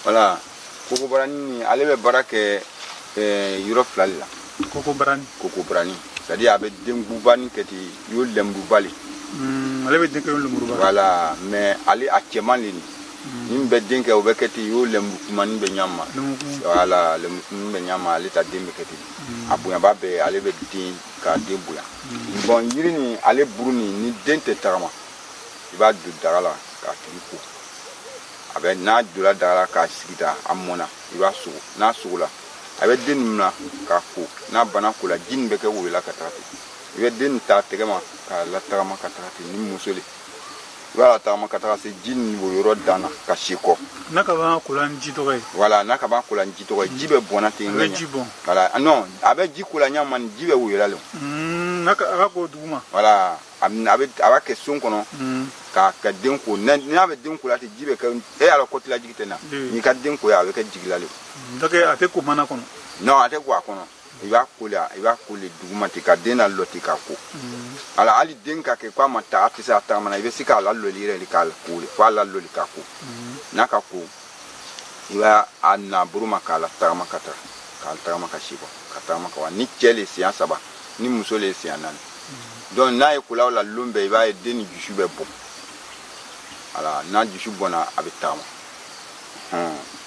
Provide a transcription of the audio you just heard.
Voilà, koko barani nin, ale bɛ baara kɛ yɔrɔ fila de la. Koko barani. Koko barani, c'est à dire a bɛ denkubanin kɛ ten, y'o lenburuba le. Ale bɛ den kɛ lenburuba. Voilà, mais ale a cɛman le nin. Ni bɛ den kɛ, o bɛ kɛ ten, y'o lenburukumani bɛ ɲa ma. Voilà, lenburukumani bɛ ɲa ma, ale ta den bɛ kɛ ten. A bonyaba bɛɛ, ale bɛ den ka den bonya. Bon, yiri nin, ale buru nin, ni den tɛ tagama, i b'a don daga la k'a tigi ko. A bɛ n'a donna daga la k'a sigi ta, a mɔnna, i b'a sogo. N'a sogola, a bɛ den nin minɛ k'a ko. N'a bana ko la, ji nin bɛ kɛ woyo la ka taga ten. I bɛ den nin ta tɛgɛ ma k'a latagama ka taga ten. Ni muso le, i b'a latagama ka taga se ji nin woyɔrɔ dan na ka si kɔ. N'a ka ban kola ni ji tɔgɔ ye. Voilà, n'a ka ban kola ni ji tɔgɔ ye, ji bɛ bɔnna ten. A bɛ ji bɔn. Voilà, non, a bɛ ji kola ɲa ma, ni ji bɛ woyola le. N'a ka a ka ko duguma. Voilà, a b'a kɛ son kɔnɔ ka den ko. N'a bɛ den ko la ten, ji bɛ kɛ e y'a dɔn kɔtila jigi tɛ na. N'i ka den ko ye, a bɛ kɛ jigila le. Donc a tɛ ko mana kɔnɔ. Non, a tɛ ko a kɔnɔ. I b'a ko le, i b'a ko le duguma ten, ka den lalɔ ten k'a ko. Ala hali den ka kɛ k'a ma ta, a tɛ se a tagama na, i bɛ se k'a lalɔli yɛrɛ de k'a ko le, f'a lalɔli k'a ko. N'a ka ko, i b'a a na bolo ma k'a la tagama ka taga, k'a tagama ka si kɔ, ka tagama ka wa. Ni cɛ le, siɲɛ saba, ni muso le, siɲɛ naani. Donc n'a ye kolaw la lon bɛɛ, i b'a ye den ni dusu bɛ bɔ. Voilà, n'a dusu bɔnna, a bɛ tagama.